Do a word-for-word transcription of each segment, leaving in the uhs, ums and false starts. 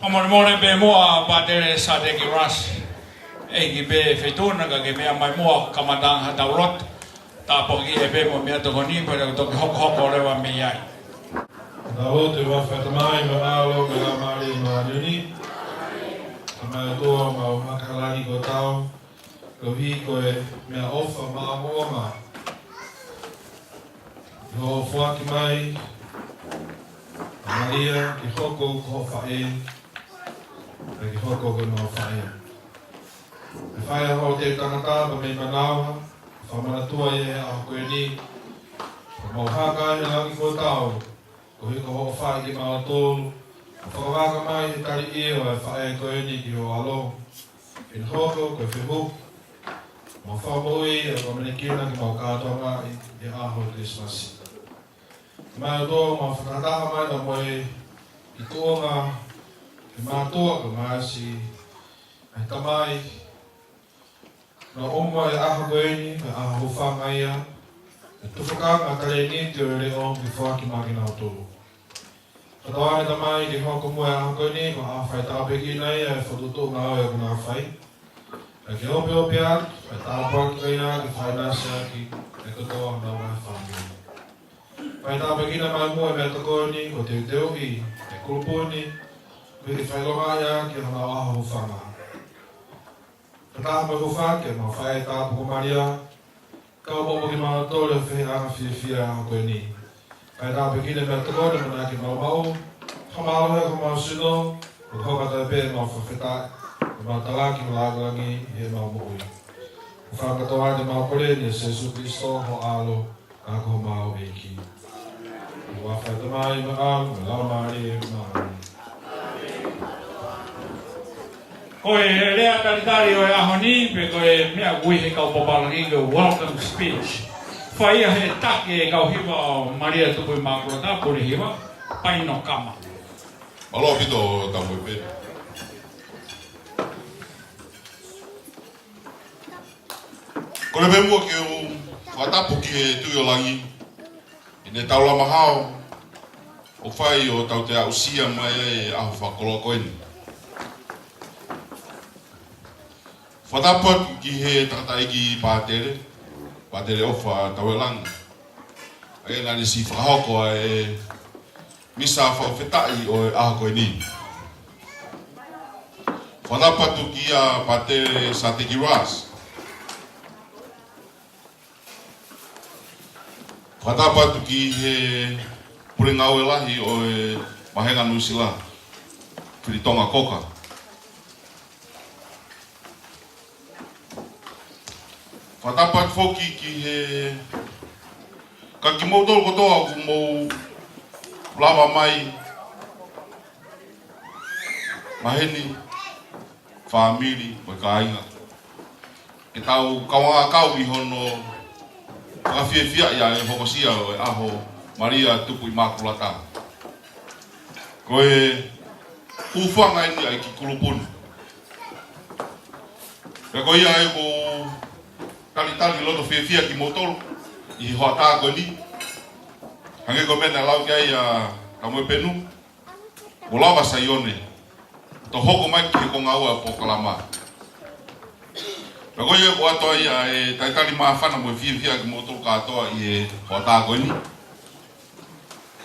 Molemole pē muʻa Pātele Sateki Russ, ʻEiki pē Feituʻuna, ka ke meʻa mai muʻa kamata ʻetau lotu. Tāpuakiʻi pē mo e meʻatokoni, pea tau toki hokohoko leva mei ai. Tau lotu. ʻI he huafa ʻo e Tamai mo e ʻAlo mo e Laumālie Māʻoniʻoni. Tamai ʻOtua, mau haka lali ko tau, koeʻuhi ko e meʻaʻofa maʻongoʻonga ʻi hoʻo foaki mai ʻa Malia ke hoko ko ho faʻē, pea ke hoko ko ʻemau faʻē. ʻE fai ʻa hoʻo teu tangata pea mei manava, fakamanatua ʻi he ʻaho ko eni, pea mau haka he langi ko tau, koeʻuhi ko hoʻo fai kimautolu, ʻo fakavaka mai he tali ʻio ʻa e faʻē ko eni ki ho ʻAlo, ke ne hoko ko e fehuhu mo e fakamoʻui ʻoku ʻamanekina ke mau kātoangaʻi ʻi he ʻaho Kilisimasi. Tamai ʻOtua, mau fakataha mai ʻa e moʻui ki tuʻunga he mātuʻa ko Ngāsi, ʻa e tamai, naʻa nau ʻomai ʻa e ʻaho ko eni, ko e ʻaho hūfanga ia, ʻa e tufakanga talēniti ʻo e leʻo ke foaki maʻa kinautolu. Fakatauange Tamai ke hoko muʻa e ʻaho ko eni ko e ʻaho faitāpuekina ia ʻi he fokotuʻutuʻu ngāue ʻoku nau fai. Pea ke opeope atu, pea tāpuakiʻi ia ke fai ʻinasi ʻaki e kotoa honau ngaahi fāmili. Faitāpuekina mai muʻa e meʻatokoni kuo teuteuʻi ʻe he kulupu ni, ke ke fakaʻilongaʻi ʻaki honau ʻaho hūfanga. Fakataha mo e hūfaki ʻa ʻemau faʻē tapu ko Malia, kau mo kimautolu ʻi he feʻiloaki fiefia ʻo e ʻaho ko eni. Faitāpuekina e meʻatokoni mo e ʻamanaki ʻoku mau maʻu, fakamālohi homau sino, ʻo hoko atu pē ʻemau fakafetaʻi, ʻemau talaki mo e lāngilangi ʻi heʻemau moʻui. Fakakātoa ʻemau kole ni ʻia Sīsū Kalaisi ho ʻAlo, ka ko homau ʻEiki. ʻI he huafa ʻo e Tamai mo e ʻAlo mo e Laumālie Māʻoniʻoni. Ko e lea talitali ʻo e ʻaho ni, pe ko e meʻa ʻoku ui ʻe he kau papālangi ko e welcome speech, fai ia he taki ʻe he kau hiva ʻo Malia Tupu ʻImākulata, pule hiva, Painokama. Mālō ʻaupito, Tamuepenu. Kole pē muʻa ke u fakatapu ki he Tuʻi ʻo Langi, ʻi heʻene taulama hao ʻoku fai ʻo tau toe aʻusia mai ai e ʻaho fakakoloa ko eni. Fakatapu atu ki he tangataʻeiki Pātele, Pātele ʻOfa Tauelangi, ʻa ia naʻa ne siʻi fakahoko ʻa e misa fakafetaʻi ʻo e ʻaho ko eni. Fakatapu atu kia Pātele Sateki Russ. Fakatapu atu ki he pule ngāue lahi ʻo e Vāhenga Nuʻusila, Filitonga Koka. Fakatapu atu foki ki he, ka kimoutolu kotoa ʻoku mou lava mai, maheni, fāmili, mo e kāinga, ke tau kaungā kau ʻi hono fakafiefiaʻi ʻa e hokosia ʻo e ʻaho Malia Tupu ʻImākulata. Ko e hūfanga eni ʻa e kiʻi kulupu ni. Pea ko ia ʻoku ou talitali loto fiefia kimoutolu ʻi he hoʻatā ko eni. Hangē ko e meʻa naʻe lau ki ai ʻa Tamuepenu, kuo lava Saione, toe hoko mai ki he konga ua ʻo e polokalama. Pea ko ia ʻoku ʻoatu ai ʻa e talitali māfana mo e fiefia kimoutolu kātoa ʻi he hoʻatā ko eni,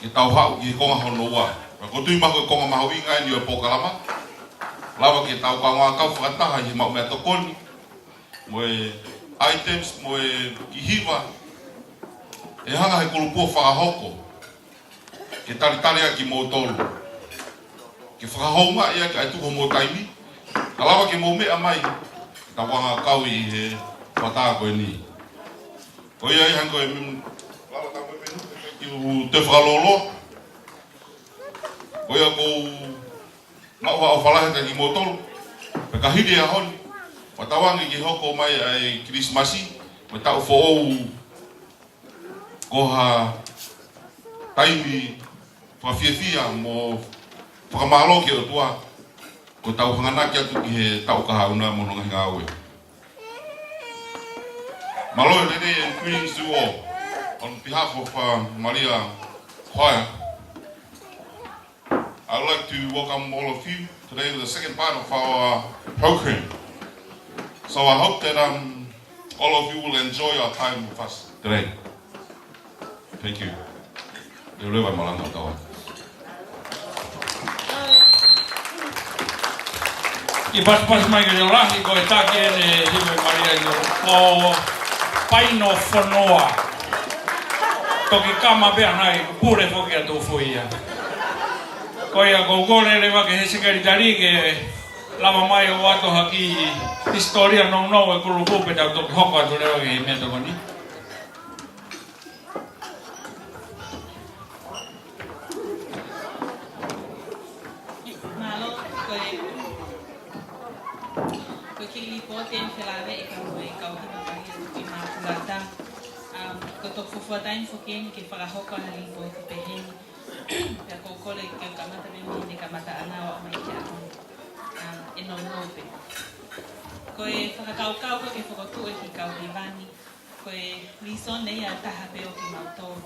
ke tau haʻu ki he konga hono ua. Pea ʻoku ou tui mahalo ko e konga mahuʻinga eni ʻo e polokalama. Lava ke tau kaungā kau fakataha ʻi he maʻu meʻatokoni, mo e items, mo e kiʻi hiva ʻe hanga ʻe he kulupu ʻo fakahoko ke talitali ʻaki kimoutolu, ke fakahoungaʻi ʻaki ʻa e tuku homou taimi, ka lava ke mou meʻa mai, tau kaungā kau ʻi he hoʻatā ko eni. Ko ia ai hangē ko e mem-, lava tau mem-, ki u te fakalolo. Ko ia ʻoku ou maʻu ha ʻofa lahi kiate kimoutolu, pea ka hili e ʻaho ni, fakatauange ke hoko mai ʻa e Kilisimasi mo e taʻu foʻou ko ha taimi fakafiefia mo fakamālō ki he ʻOtua, ko ʻetau hanganaki atu ki he taʻu kahaʻu na mo hono ngaahi ngāue. Mālō e lelei and greetings to all. On behalf of, uh, Malia Choir, I'd like to welcome all of you to today, the second part of our program. So I hope that, um, all of you will enjoy your time with us today. Thank you. Leleva malanga tawa. ʻI pasipasi mai ke lahi ko e taki ʻene hiva ʻe Malia ʻi o paino fonoa. Toki kama pea nai, pule foki atu foʻi ia. Ko ia ko u kole leva ki he sekelitali ke lava mai ʻo ʻoatu ha kiʻi hisitōlia nounou e kulupu pea tau toki hoko atu leva ki he meʻa tokoni. Mālō, ko e, ko e kiʻi lipooti eni felāveʻi pea mo e kau hiva Malia Tupuʻimākulata. Um, ko e toki fuofua taimi foki eni ke fakahoko ha lipooti pehē ni. Pea ko u kole ke u kamata mei he meʻa ne kamata ʻana ʻo aʻu mai ki he ʻaho ni. Um, ʻe nounou pē. Ko e fakakaukau ko ē ke fokotuʻu e kiʻi kau hiva ni, ko e lēsoni ia ʻa e taha pē ʻo kimautolu.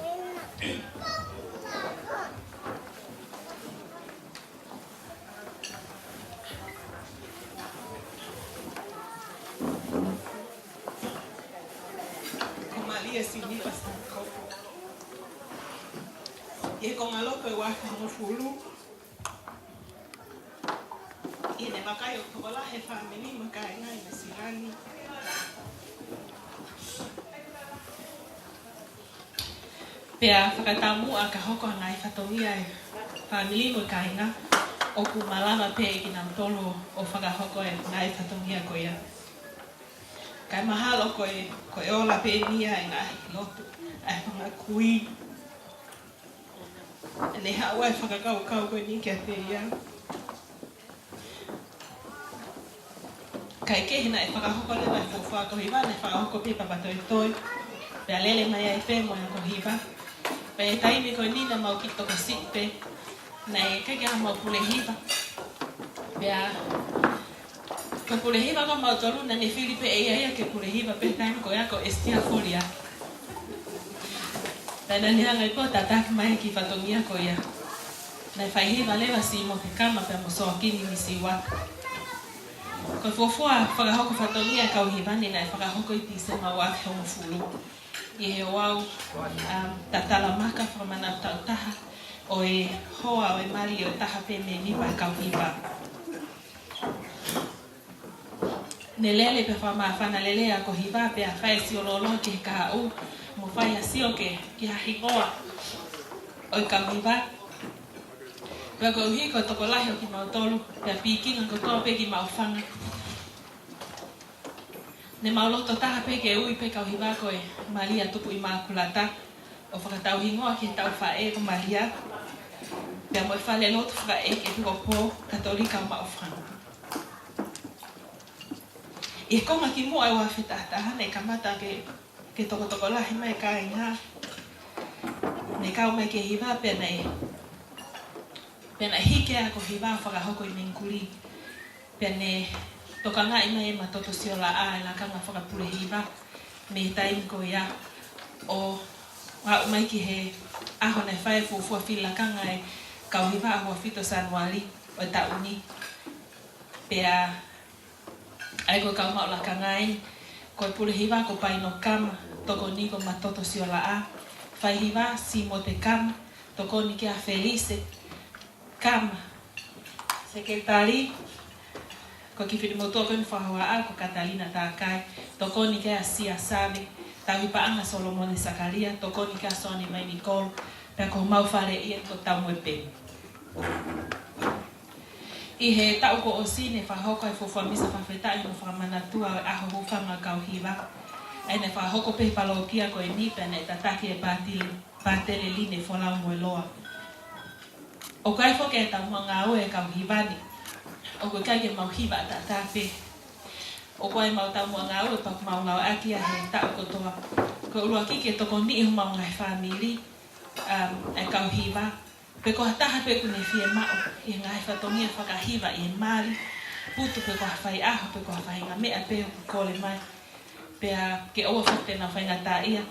Ko Malia Siniva Sanikopu. ʻI he kongaloto ʻo e uaafe hongofulu, ʻi heʻene vakai ʻo tokolahi e fāmili mo e kāinga ʻi Nuʻu Sila ni. Pea fakataumuʻa ka hoko ha ngaahi fatongia ʻa e fāmili mo e kāinga, ʻoku malava pē ʻe kinautolu ʻo fakahoko e ngaahi fatongia ko ia. Kae mahalo ko e, ko e ola pē eni ia ʻa e ngaahi lotu ʻa e fanga kui. Ne haʻu ʻa e fakakaukau ko eni kiate ia. Kae kehe naʻe fakahoko leva e fuofua ako hiva, naʻe fakahoko pē papatoetoe. Pea lele mai ai pē mo e ako hiva. Pea ʻi he taimi ko eni naʻa mau kiʻi tokosiʻi pē. Naʻe ʻikai ke ʻi ai haʻamau pule hiva. Pea ko e pule hiva ko mautolu naʻa ne fili pē ʻe ia ia ke pule hiva pē taimi ko ia ko Esitia Folia. Pea naʻa ne hanga ʻi pō tataki mai ki he fatongia ko ia. Naʻe fai hiva leva Simote Kama pea mo Soakini Misiua. Ko e fuofua fakahoko fatongia e kau hiva ni naʻe fakahoko ʻi Tīsema uaafe hongofulu. ʻI he ouau, um, tatala maka fakamanatu taʻu taha ʻo e hoa ʻo e mali ʻo e taha pē mēmipa e kau hiva. Ne lele pea fakamāfana lelei ʻa e ako hiva pea fai e sio lōloa ki he kahaʻu mo fai ha sio ki he, ki ha hingoa ʻo e kau hiva. Pea koeʻuhi ko e tokolahi ʻo kimautolu, pea pikinga kotoa pē kimaʻufanga. Ne mau loto taha pē ke ui pē kau hiva ko e Malia Tupuʻimākulata, ʻo fakatauhingoa ki he tau faʻē ko Malia, pea mo e fale lotu fakaʻeiki ʻEpisikopo Katolika ʻo Maʻufanga. ʻI he konga kimuʻa ʻo e uaafe taha taha naʻe kamata ke, ke tokotokolahi mai e kāinga. Ne kau mai ki he hiva pea naʻe, pea naʻe hiki ʻa e ako hiva ʻo fakahoko ʻi Mengikuli. Pea ne tokangaʻi mai ʻe Matoto Siolaʻa e lakanga fakapule hiva mei he taimi ko ia ʻo aʻu mai ki he ʻaho naʻe fai e fuofua fili lakanga e kau hiva ʻaho uofulu Sānuali ʻo e taʻu ni. Pea ʻa ia ko e kau maʻu lakanga eni, ko e pule hiva ko Paino Kama, tokoni ko Matoto Siolaʻa, fai hiva Simote Kama, tokoni ki ai ʻa Felise Kama, sekelitali, ko e kiʻi finemotuʻa ko eni fakahohaʻa ko Katalina Takai, tokoni ki ai ʻa Sia Save, tauhi paʻanga Solomone Sakalia, tokoni ki ai ʻa Soane Mainikolo, pea ko homau faleʻi eni ko Taumuepeni. ʻI he taʻu kuo ʻosi ne fakahoko e fuofua misa fakafetaʻi mo fakamanatua e ʻaho hūfanga kau hiva. ʻA ia ne fakahoko pē he palōkia ko eni pea ne tataki ʻe Pātili, Pātele Line Folau Moeloa. ʻOku ʻi ai foki e taumuʻa ngāue e kau hiva ni. ʻOku ʻikai ke mau hiva ʻataʻatā pē. ʻOku ʻi ai ʻemau taumuʻa ngāue pea ʻoku mau ngāueʻaki ia he taʻu kotoa. Ko e ʻuluaki ke tokoniʻi homau ngaahi fāmili, um, e kau hiva. Pe ko ha taha pē ʻoku ne fiemaʻu ʻi he ngaahi fatongia fakahiva ʻi he mali, putu pe ko ha faiʻaho pe ko ha faʻahinga meʻa pē ʻoku kole mai. Pea ke ʻoua foki te nau faingataʻaʻia,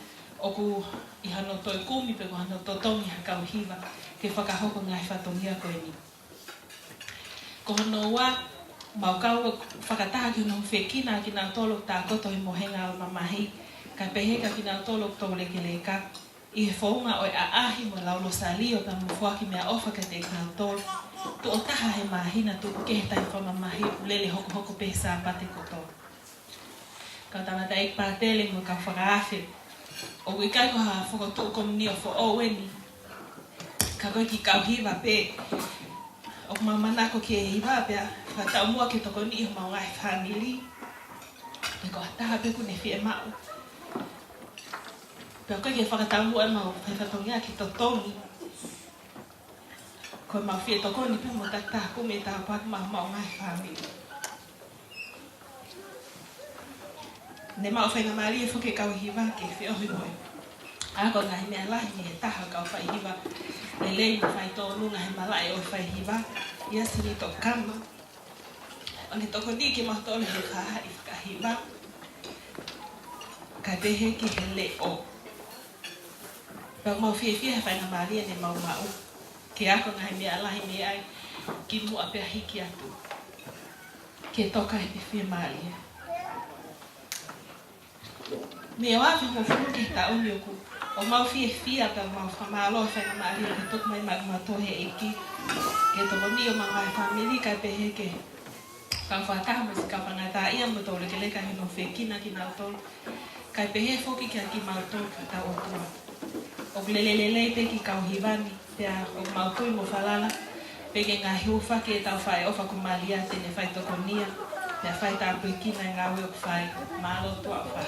ʻoku ʻi hano toe kumi pe ko hano totongi ha kau hiva ke fakahoko e ngaahi fatongia ko eni. Ko hono ua, mau kau fakataha ki hono hūfekina kinautolu ʻoku tākoto he mohenga ʻo e mamahi, kae pehē kia kinautolu ʻoku toulekeleka, ʻi he founga ʻo e ʻaʻahi mo e lau Losalio pea mo e foaki meʻaʻofa kiate kinautolu, tuʻo taha he māhina, tuku kehe taʻe fakamamahi, ʻoku lele hokohoko pē he Sāpate kotoa. Kau tangataʻeiki pātele mo e kau fakaafe, ʻoku ʻikai ko ha fokotuʻu komiunio foʻou eni, ka ko e kiʻi kau hiva pē. ʻOku mau manako ki he hiva pea fakataumuʻa ke tokoniʻi homau ngaahi fāmili, pe ko ha taha pē ʻoku ne fiemaʻu. Pea ʻoku ʻikai ke fakataumuʻa ʻemau fai fatongia ke totongi. Ko ʻemau fie tokoni pē mo takitaha kumi e tāpuaki maʻa homau ngaahi fāmili. Ne maʻu faingamālie foki e kau hiva ke feohi mo e ako ngaahi meʻa lahi mei he taha e kau faihiva lelei mo faitōnunga he malaʻe ʻo e faihiva, ʻia Sinitokama. ʻO ne tokoniʻi kimautolu he faʻahi fakahiva, kae pehē ki he leʻo. Pea mau fiefia he faingamālie ne mau maʻu ke ako ngaahi meʻa lahi mei ai kimuʻa pea hiki atu ke toka he fiemālie. Mei he ua afe hongofulu ki he taʻu ni ʻoku, ʻoku mau fiefia pea mau fakamālō he faingamālie kuo tuku mai maʻa kimautolu ʻe he ʻEiki ke tokoniʻi homau ngaahi fāmili, kae pehē ki he kau fakataha mo e siʻi kau faingataʻaʻia mo toulekeleka he hono hūfekina kinautolu, kae pehē foki kia kimautolu kitautolu. ʻOku lele lelei pē e kiʻi kau hiva ni, pea ʻoku mau tui mo falala pē ki he ngaahi hūfaki ʻetau faʻē ʻofa ko Malia te ne faitokonia pea faitāpuekina e ngāue ʻoku fai. Mālō Tuʻa ʻofa.